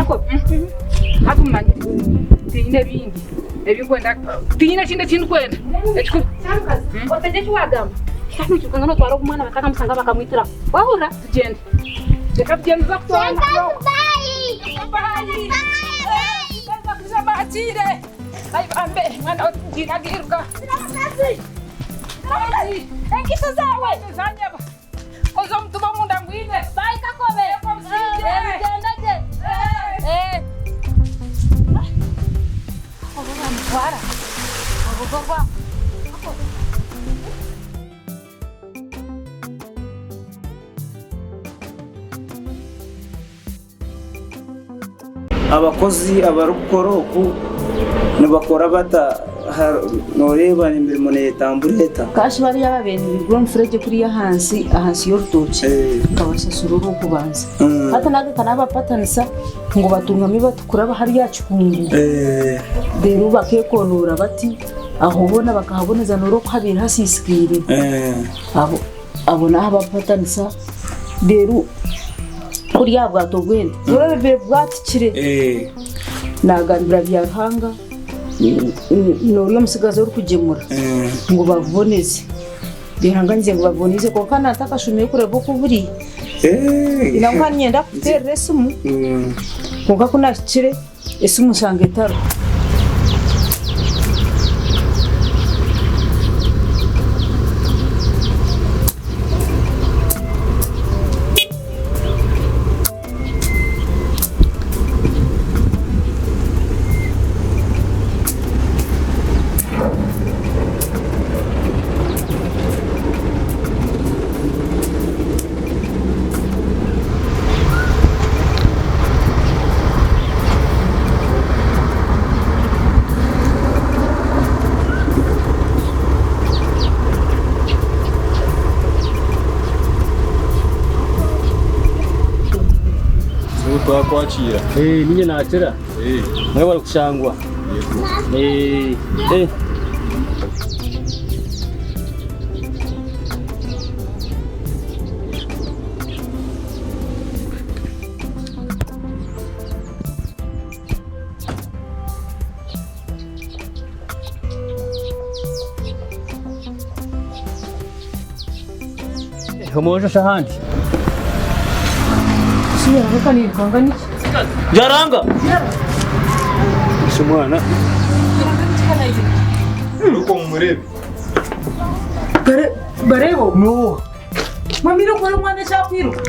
Kakobe, hati omumanyire tiinyine bingi ebi ndikwenda, tiinyine ekindi eki ndikwenda ekikuru. Otegye eki waagamba. Kandi oijuka ngu nootwara ogu mwana batakamushanga bakamwitiraho. Waahurira? Tugyende. Reka tugyende tuza kutwara. Bakiire. Ai bambe, mwana ngiire agairuka. Engiso zaawe. Zanyeba. Oza omutuba omunda ngwine. Bye Kakobe. Ogyende gye. Obu bamutwara orugo rwabo. Kakobe. Abakozi abarikukora oku nibakora bata? Noreeba emirimo netambura eta? Kashi bariya ababaire nibigura omufuregye kuriya ahansi ahansi y'orutookye nkabashashura orw'okubanza. Hati nagaruka nabapatanisa ngu batungame bati kuraba hariya aha kikungu reero bakekonoora bati aho hoona bakahaboneza noreeba oku habaire hasiisikaire Abo nahabapatanisa reero kuriya aha bwato bw'ente noreeba bubire bwatikire nagambira Byaruhanga n'oriya omutsigazi orikugyemura ngu babuboneze Byaruhanga ngize ngu babuboneze kwonka natakashumireyo kureeba oku buri nangwa niinyenda kukuteerera esimu kwonka ku nahikire Esimu nshanga etariho. Twakwakira. Eh, ninye nakira. Eh. Mwebale kushangwa. Yego. Eh, eh. Omwojo shi ahandi. Jaranga. Shi mwana. Uko mumurebe. Barebo. No. Mwamire okore omwana ekyakwiruka.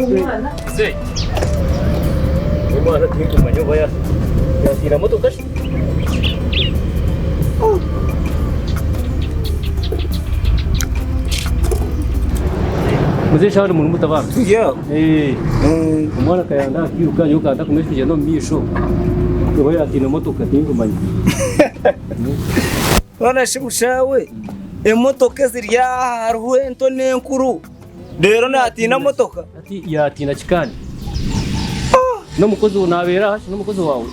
Omwana. Omwana tinkumanya oba yatiina motoka shi. Muzeeyi shaaha muri mutabani. Yeah. Eh. Omwana akayanda akiruka nyowe nkaba ntakumanya ekirikugyenda omu maisho. Oba yatiina emotoka tinkumanya. Hoona shi mushawe, emotoka eziri aha hariho ento n'enkuru, reero naatiina motoka? Hati yaatiina ki kandi? N'omukozi naabeera aha shi n'omukozi waawe?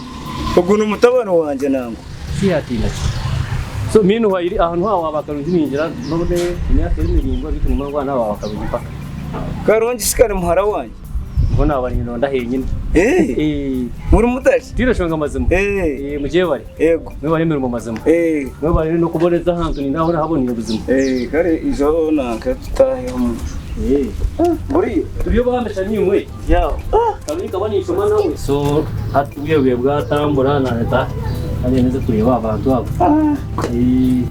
Ogu ni mutabani wangye nangwa. Shi yaatiina ki? So meanwhile aha niho waaba karungi ningira n'obu emyaka eri miraingwa beitu nimwo ngu aha niho waaba karungi mpaka. Karungi shi kari muhara wangye? Niho naaba nindonda henyine. Eh. Muri mutashi? Tiine shonga mazima. Eh. Eh, mugyebare. Yego. Mwebare emirimo mazima. Eh. Mwebare n'okuboneza ahantu ninda aho nahabonire buzima. Eh, kare ijo nanka tutahe omu. Eh. Buriyo. Turiyo bambesha nimwe. Yaho. Kabiri nkaba ninshoma nawe. So hati obwire bwawe bwatambura naneta kandi neze kureba abantu abo. Eh.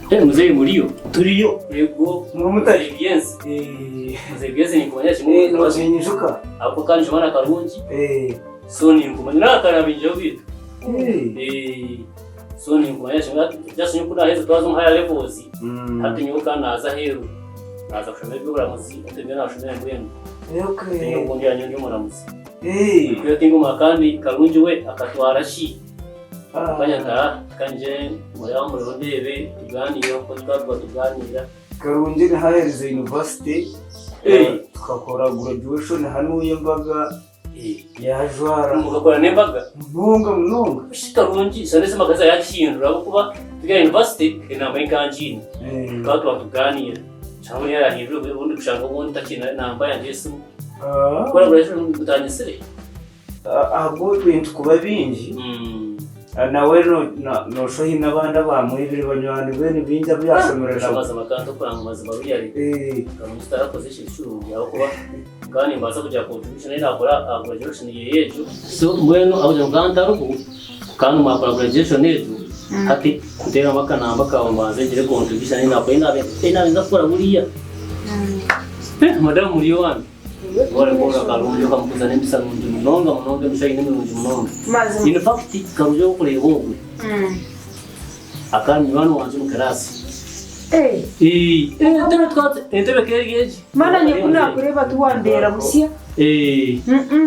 Eh, muzeyi muriyo? Turiyo. Yego. Muri mutashi? Byensi. Eh. Muzeyi byensi ninkumanya kimwe. Eh, nozinyijuka. Ako kandi nshoma na karungi. Eh. So ninkumanya nakarabinjeho bwitu. Eh. Eh. So ninkumanya kimwe just nyowe naheza twaza omu higher levels. Mm. Hati nyowe kandi naza aheeru. Naza kushoma eby'oburamuzi hati nyowe nashomera mbwenu. Okay. Nyowe obundi nyowe ndi omuramuzi. Eh. Nikyo tingumanya kandi karungi we akatwara ki? Manya nta kanje mureba mureba ndebe tuganire uko twavuga tuganira. Karungi ni haherize university Eh. tukakora graduation hanu y'embaga yajwara Mugakora n'embaga munonga munonga. Shi Karungi sanese magaza yakihindura ahabw'okuba Tugira university enamba y'enkangiine tukaba tuba tuganira cyangwa niyo yahindura ubundi kushanga ubundi takiine namba yange y'esimu kora graduation gutandisire Ahabw'ebintu kuba bingi nawe noshusha haine abandi abamwibire banywani be ni baingi abu yashomire nabo. Amazima kandi okuranga amazima really Karungi tarakoze ekintu kirungi ahabw'okuba nkaba nimbaasa kugira contribution ei naakora aha graduation ye egyo. So mbwenu ahabw'okugira ngu nkaba ntariho kandi mwakora graduation egyo hati nteeramu akanamba kaawe mbanze ngire contribution ei naakora ei naabaire nza kukora buriya. Madam muri owange. Wari kuhurira Karungi okamukuza n'empisa nungi munonga munonga emisho aine mirungi munonga. Mazima. In fact Karungi ou orikureeba ogwe akaba ari munywani wangye omu kiraasi. Eh, Eh, entebe tukaba entebe ekaba eri egi. Mana nyowe ku naakureeba tiwambeera musya. Eh,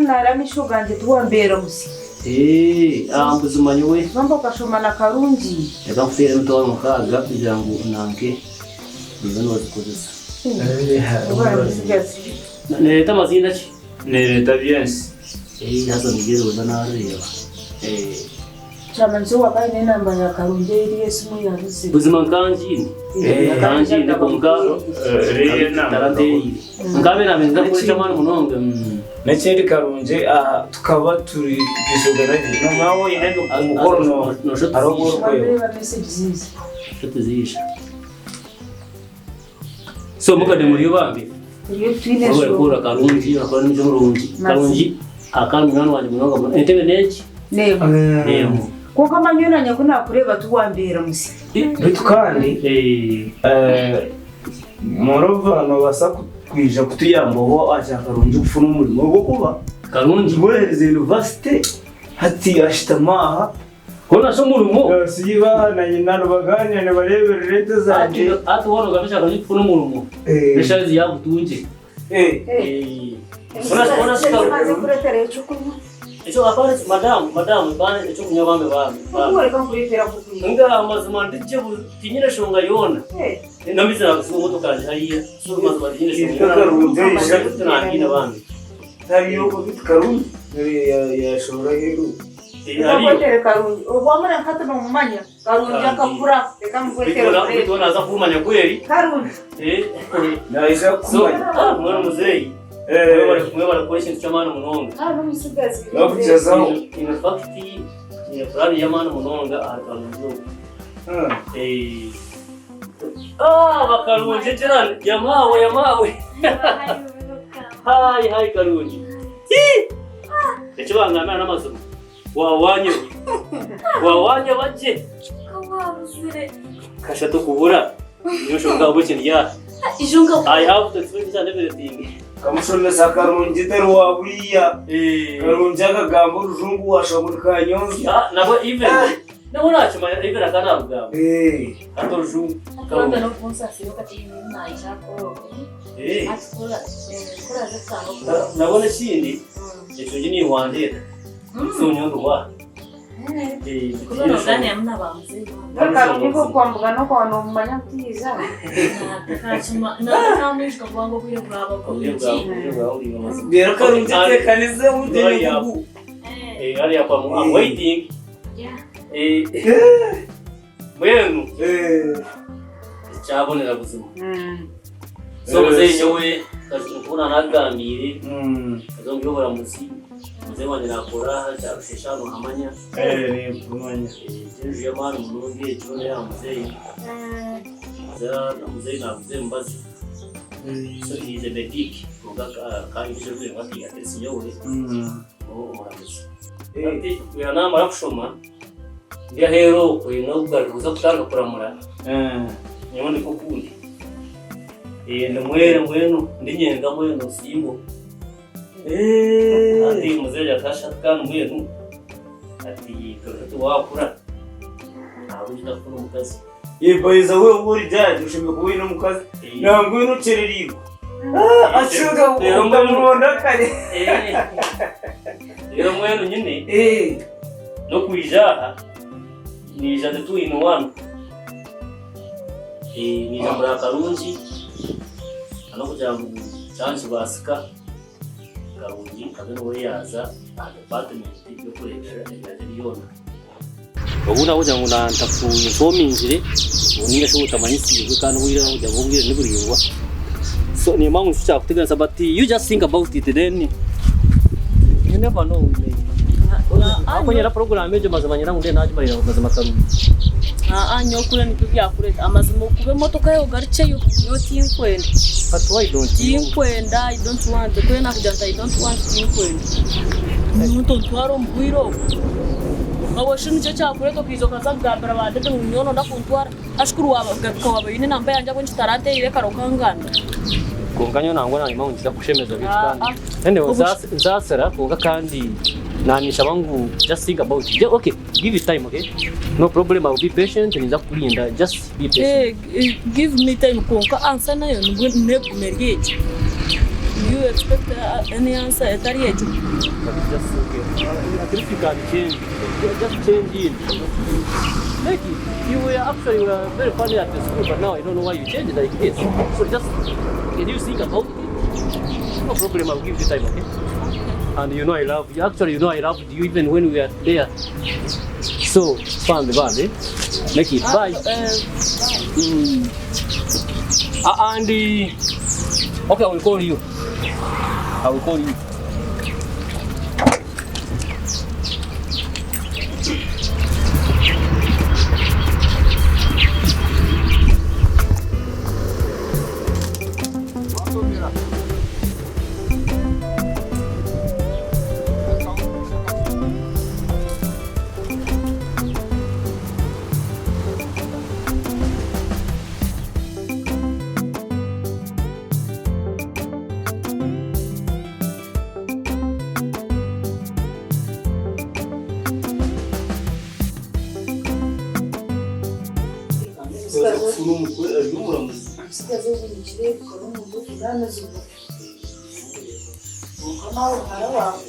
Naara amaisho gangye tiwambeera musya. eh, ah, buzima nyowe Bambi okashoma na Karungi. reka nkuteere emitwaro 6 kugira ngu nanke obe noozikozesa. Nereeta amazinda ki? Nereeta byensi. Eh, haza nigyerooza nareeba. Eh, Kyamanyiso owaka aine enamba ya Karungi eri esimu yabuze. Buzima nkangiine. Nkangiine kwonka taranteereire. Nkabe nabenza kukora eky'amaani munonga. N'ekindi Karungi aha tukaba turi disorganized nomanya oine omukono hariho ogu orikweba. Wareeba messages ezi. Tuziisha. So mukade muriyo bambi. Turiyo twine Wabare eshonga. kuhurira Karungi akora n'emicwe mirungi. Karungi akaba munywani wangye munonga munonga. Entebe n'egi? N'emwe. N'emwe. Kwonka manya nanye ku naakureeba tiwambeera musya. Beitu kandi Eh, moreover nobaasa kwija kutuyambaho aha kya Karungi kufuna omurimo ahabw'okuba Karungi mwohereza yunivasite hati ashutami aha Hoona shi omurimo? Nasiiba na nyina nibaganira nibareeberera ente zangye. Hati hoona ogambe kyaba nikufuna omurimo n'eshaaha ezi yaagutungye. Hoona shi Maze nkureetere ekyokunywa. Ekyo apana madamu madamu apana ekyokunywa bambi bambi. Reka nkureetere akokunywa. Nga amazima ndigye tinyine shonga yoona. N'amaizi naagusiga omu motoka yangye hariya. So amazima tinyine shonga yoona. Nangine bambi. Hariyo beitu Karungi yashohora aheeru. Reka Karungi. Obwamura nkati nomumanya. Karungi akakura. Reka mugwetere. Beitu naaza kumanya kweri. Karungi. Naija kukumanya. Ah, mwana muzeeyi. Mwebare kukora ekintu ky'amaani munonga. Hano omusigazi. N'okugyezaho. In fact, ni puraani y'amaani munonga ahari Karungi ogu. Ah, bakarungi gira yamawe yamawe. Hayi hayi Karungi. Eki bangambira n'amazima. Wawanye. Wawanye bagye. Kasha tukubura. Niyo nshonga ahabw'eki ndi aha. I have to explain each and everything. Kamushomesa Karungi tari wa buriya. Karungi akagamba orujungu washusha ngu ni kanyonzya. Ah, nabwo even nabwo nakimanya even akaba narugamba. Hati orujungu. Eh. Nabwo n'ekindi ekyo ngi niiwe wandeeta. So nyowe ndi waaha. Karungi okwambuka n'okwaba nomumanya kutiiza. Reero Karungi ateekanize omugyeni ogu. Hariya kwa I'm waiting. Mbwenu ekyabonera buzima. So muzeeyi nyowe nkoku naakugambiire kaza omu by'oburamuzi muzeeyi wangye naakora aha Kyarusheshe aha noohamanya. Ninkumanya. Enju y'amaani munonga egyo n'eya muzeeyi. Muzeeyi naaguza emibazi. So he is a medic kwonka kandi ekirikureebwa ati at least nyowe omuramuzi. Hati naamara kushoma ndi aheeru okwe n'okugaruka kuza kutandika kuramura nyowe ndi nk'okundi. Ndi mwere mbwenu ndi nyenka mbwenu single. Hati muzeeyi akashatu kandi mbwenu ati hati waakura ahabw'enki otakufuna omukazi? By the way obu ori judge oshemereire kuba oine omukazi nangwa okyereriirwe. Ashuka okamuronda kare. Reero mbwenu nyine n'okwija aha naija ndi two in one. Naija muraba Karungi n'okugira ngu kyaba nikibaasika Karungi abe niwe yaaza aha department y'okureeberera ebiragiro byona. Obundi ahabw'okugira ngu ntakuinfomingire ninga shi otamanyisiibwe kandi obwire ahabw'okugira ngu obwire niburaingwa so nimba ngu nikyo kyakuteganisa but you just think about it then you never know we may ahabw'okuba nyine program egyo mazima nyine ngu ndeebe nagimarira mazima karungi. Aa nyowe kuri nikyo byakureta amazima okuba emotoka yawe ogarukyeyo nyowe tinkwenda. But why don't you? Tinkwenda I don't want kuri nakugira nti I don't want tinkwenda. Nyowe tontwara omu bwire obu. Obwo shi nikyo kyakureta okaija okaza kugambira ba dede ngu nyowe noyenda kuntwara hashi kuri wagaruka waaba oine enamba yangye ahabw'enki otarantereire kare okangambira. Kwonka nyowe nangwa nanyima ngu nikiza kukushemeza beitu kandi anyway nsaasira kwonka kandi naninshaba ngu just think about it okay give it time okay no problem I will be patient ninza kukurinda just be patient. Give me time kwonka answer nayo nibwo negume eri egyo. Do you expect any answer etari egyo? But just okay at least you can change just change in make it you were actually you were very funny at the school but now I don't know why you changed like this so just can you think about it no problem I'll give you time okay and you know I love you actually you know I loved you even when we were there so bambi bambi make it bye and okay I will call you I will call you Omutsigazi ogu nikireebeka n'omuntu ovunaanizibwa kwonka naawe muhara waawe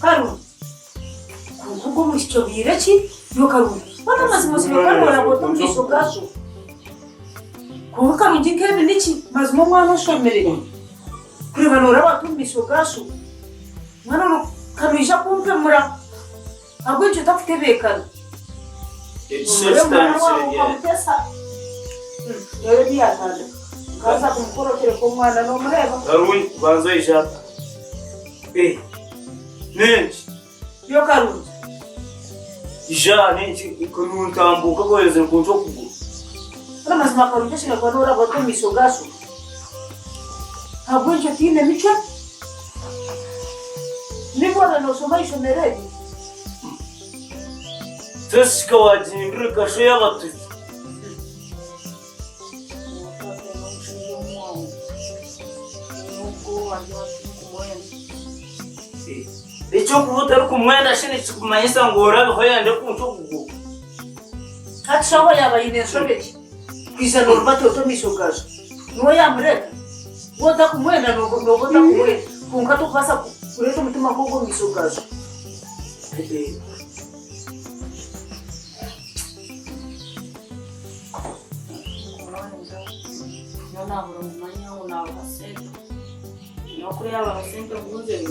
Karungi kwonka ogwo omwishiki obaire ki? Iwe Karungi hoona amazima osiibe kandi oraba ota omu maisho gaasho? Kwonka Karungi nk'ebi niki? Mazima omwana oshomire kureeba nooraba ota omu maisho gaasho? Mwana ori ka noija kumpemura ahabw'enki otakutebeekana? Omurebe muhara waawe okamutesa reero ebi yaatandika nkaza kumukorokyoreka omwana noomureeba. Karungi banza oije aha. Eh, n'enki? Yo Karungi. Ija aha n'enki? Ntambuuka kohereza kunca okuguru. Hati amazima Karungi ashemereire kuba nooraba ota omu maisho gaasho? Ahabw'enki otaine micwe? Nainga waaba nooshoma aha ishomero eri? Jessica waagihindura kasho y'abatugi. Eky'okuba otarikumwenda shi nikikumanyisa ngu orabeho oyende kunca okuguru? Hati shi aho yaaba aine nshobe ki kwija noorubata oti omu maisho gaasho? Niwe yaamureeta? Waaba otakumwenda nooba otakumwenda kwonka tokubaasa kureeta omutima nk'ogwo omu maisho gaasho.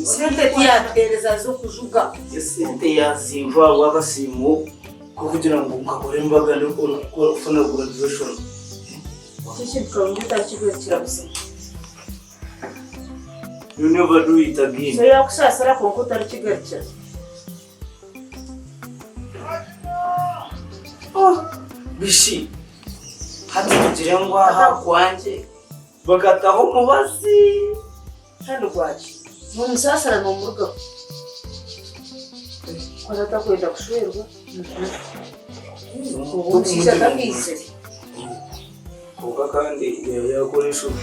Sente tiyaatuheereza z'okujuga. Esente yaazimpa ahabw'akasiimo k'okugira ngu nkakora embaga ndikufuna graduation. Eki ekintu karungi otakigurikira buzima. You never do it again. So yaakusaasira kwonka otarikigarukira. Bishi hati tugire ngu aha kwangye bakataho omubazi. Kandi gwaki? Nomusaasira nomurugaho. Ku atakwenda kushwerwa, ogwo omushaija takaizire. Kwonka kandi yaakora enshobi.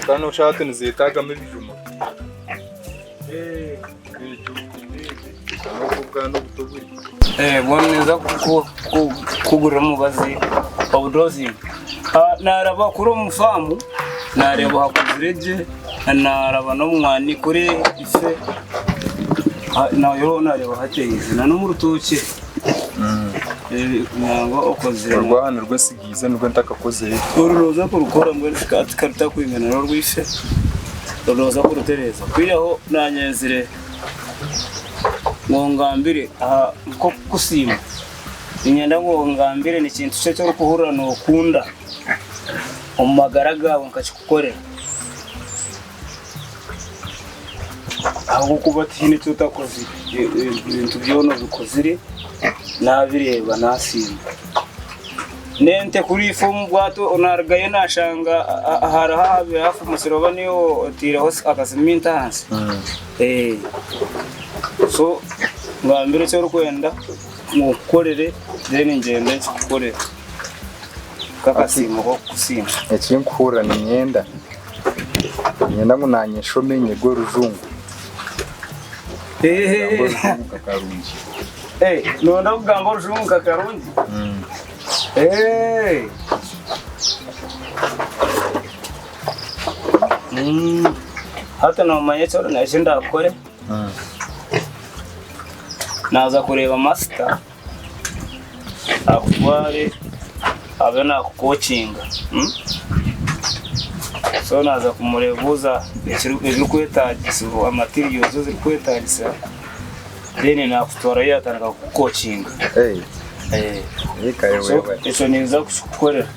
Kwonka nooshusha hati nizeetaagamu ebijuma. N'obwo obwana obuto buri. Mbwenu ninza kukugurira omubazi obudozingi. Naaraba kuri omu faamu naareeba hakuzire gye, naaraba n'omwani kuri ife nayo naareeba hateerize n'omu rutookye nangwa okozire. Orwa nirwo nsigiize nirwo ntakakozire. Oru nooza kurukora mbwenu tikarutakwingana n'orwaife, oru nooza kurutereeza. Kwihaho naanyenzire ngu ongambire aha nk'okukusiima, niinyenda ngu ongambire ni kintu ki eki orikuhurira nookunda omu magara gaawe nkakikukorera. Ahabw'okuba tihaine eki otakozire, ebintu byona obikozire naabireeba naasiima. N'ente kuri ife omu bwato naarugayo naashanga hariho ahabaire hafumukire oba niiwe otaireho akasiminti ahansi. So ngambira eki orikwenda ngu nkukorere then ngyende nkikukorere nk'akasiimo k'okukusiima. Eki nkuhurira niinyenda, niinyenda ngu naanye nshome nyege orujungu. Ngambe orujungu nka Karungi. Nooyenda kugamba orujungu nka Karungi? Hati noomanya eki ndaakukore? Naaza kureeba masita akutware abe naakukokinga. So naaza kumureebuuza ebirikwetaagisibwa, materials ezirikwetaagisa then naakutwarayo yaatandika kukukokinga. So ekyo ninza kukikukorera.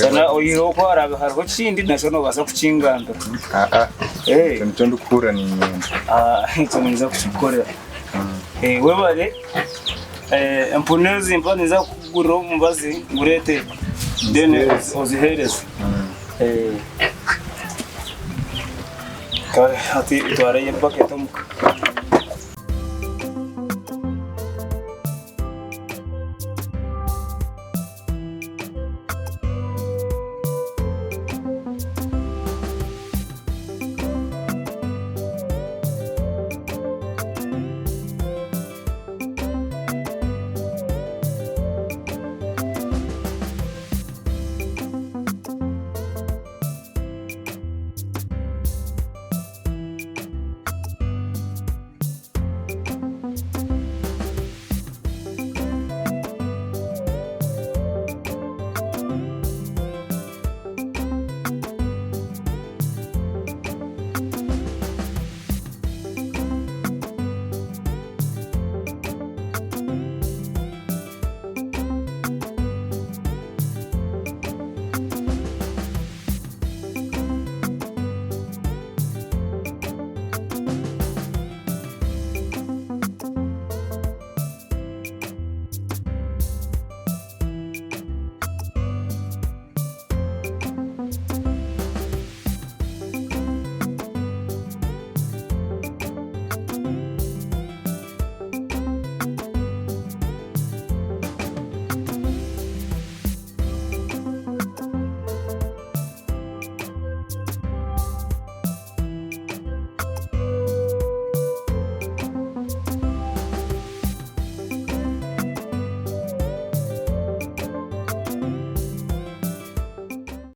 Shana oyihireho ku haraabe hariho ekindi nakyo noobaasa kukingambira. Ekyo nikyo ndikuhurira niinyenda. Ekyo ninza kukikukorera. Webare empunu ezi mpa ninza kukugurira omubazi ngureete then oziheereze. Kare hati twara eyo baketi omuka.